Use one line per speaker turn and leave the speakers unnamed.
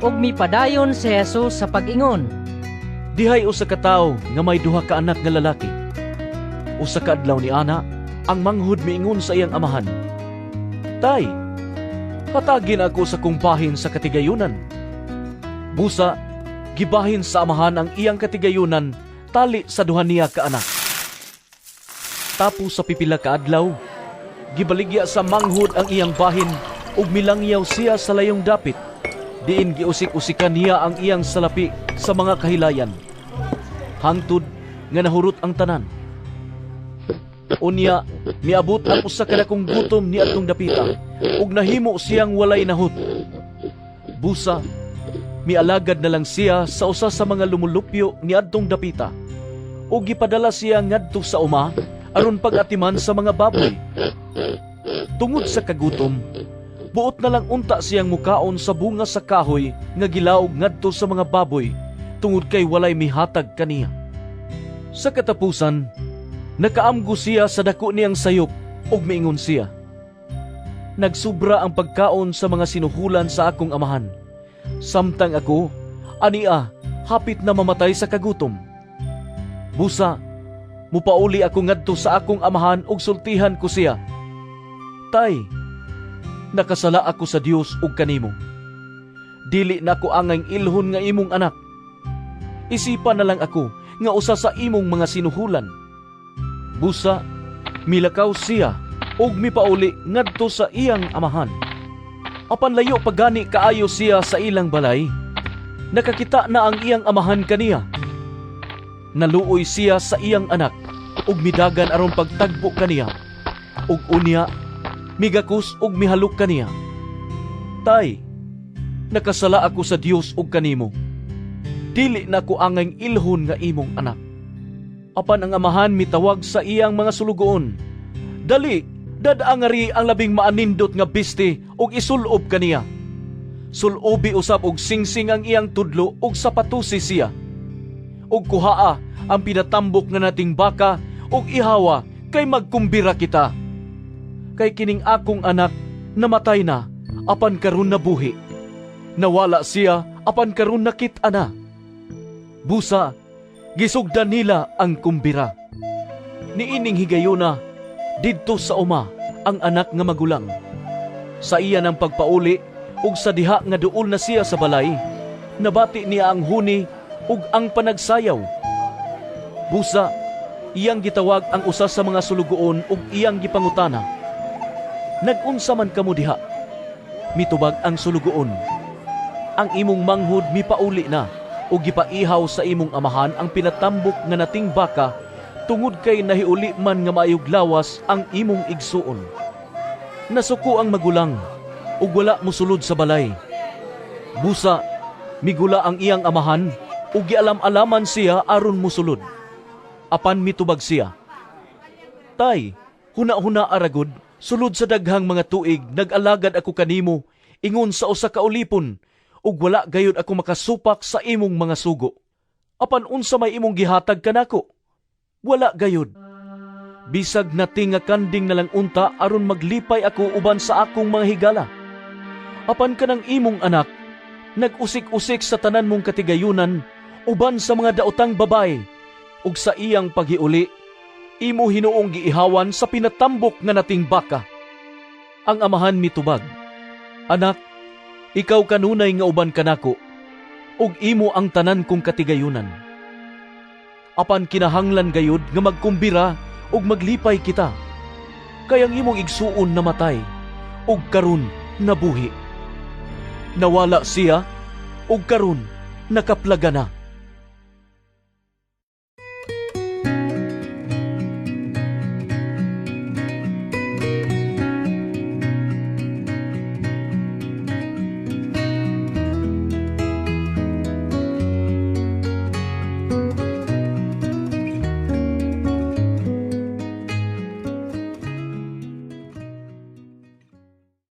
Ug mipadayon si Jesus sa pag-ingon,
"Dihay usa ka tawo nga may duha ka anak nga lalaki. Usa ka adlaw ni ana, ang manghod miingon sa iyang amahan, 'Tay, hatagin ako sa kong bahin sa katigayunan.' Busa, gibahin sa amahan ang iyang katigayunan tali sa duha niya ka anak. Tapos sa pipila ka adlaw, gibaligya sa manghod ang iyang bahin ug milangyaw siya sa layong dapit, diin giusik-usikan niya ang iyang salapi sa mga kahilayan, hangtod nga nahurot ang tanan. Unya, miabot ang usa ka dakong gutom ni adtong dapita ug nahimo siyang walay nahut. Busa, mialagad na lang siya sa usa sa mga lumulupyo ni adtong dapita ug gipadala siya ngadto sa uma aron pag-atiman sa mga baboy. Tungod sa kagutom, buot na lang unta siyang mukaon sa bunga sa kahoy nga gilaog ngadto sa mga baboy tungod kay walay mihatag kaniya. Sa katapusan, nakaamgo siya sa dako niyang sayop ug miingon siya, 'Nagsubra ang pagkaon sa mga sinuhulan sa akong amahan, samtang ako, ania, hapit na mamatay sa kagutom. Busa, mupauli ako ngadto sa akong amahan ug sultihan ko siya: Tay, nakasala ako sa Dios ug kanimo. Dili na ako angay ilhon nga imong anak. Isipa na lang ako nga usa sa imong mga sinuhulan.' Busa, milakaw siya ug mipauli ngadto sa iyang amahan. Apan layo pa gani kaayo siya sa ilang balay, nakakita na ang iyang amahan kaniya. Naluoy siya sa iyang anak ug midagan aron pagtagbo kaniya. Ug unya, migakos ug mihalok kaniya. 'Tay, nakasala ako sa Dios ug kanimo. Dili na ko angay ilhon nga imong anak.' Apan ang amahan mitawag sa iyang mga sulugoon, 'Dali, dad-a ngari ang labing maanindot nga biste ug isulob kaniya. Sulobi usab og singsing ang iyang tudlo ug sapatusi siya. Ug kuhaa ang pinatambok nga nating baka ug ihawa kay magkumbira kita. Kay kining akong anak namatay na apan karon nabuhi. Nawala siya apan karon nakit-a na.' Busa, gisugdan nila ang kumbira. Niining higayuna, didto sa uma ang anak nga magulang. Sa iya ng pagpauli ug sa diha nga duol na siya sa balay, nabati niya ang huni ug ang panagsayaw. Busa, iyang gitawag ang usa sa mga sulugoon ug iyang gipangutana, 'Nag-unsa man kamo diha?' Mitubag ang sulugoon, 'Ang imong manghod mipauli na ug gipaihaw sa imong amahan ang pinatambok nga nating baka tungod kay nahiuli man nga maayog lawas ang imong igsuon.' Nasuko ang magulang ug wala mosulod sa balay. Busa, migula ang iyang amahan ug gialam-alaman siya aron mosulod. Apan mitubag siya, 'Tay, huna-huna aragod, sulod sa daghang mga tuig nag-alagad ako kanimo ingon sa usa ka ulipon ug wala gayud ako makasupak sa imong mga sugo. Apan unsa may imong gihatag kanako? Wala gayud. Bisag nati nga kanding na lang unta aron maglipay ako uban sa akong mga higala. Apan kanang imong anak nag-usik-usik sa tanan mong katigayunan uban sa mga daotang babaye, ug sa iyang paghiuli imo hinuong giihawan sa pinatambok nga nating baka.' Ang amahan mitubag, 'Anak, ikaw kanunay nga uban kanako, ug imo ang tanan kong katigayunan. Apan kinahanglan gayud nga magkumbira ug maglipay kita. Kay ang imong igsuon namatay, ug karon nabuhi. Nawala siya, ug karon nakaplaga na.'"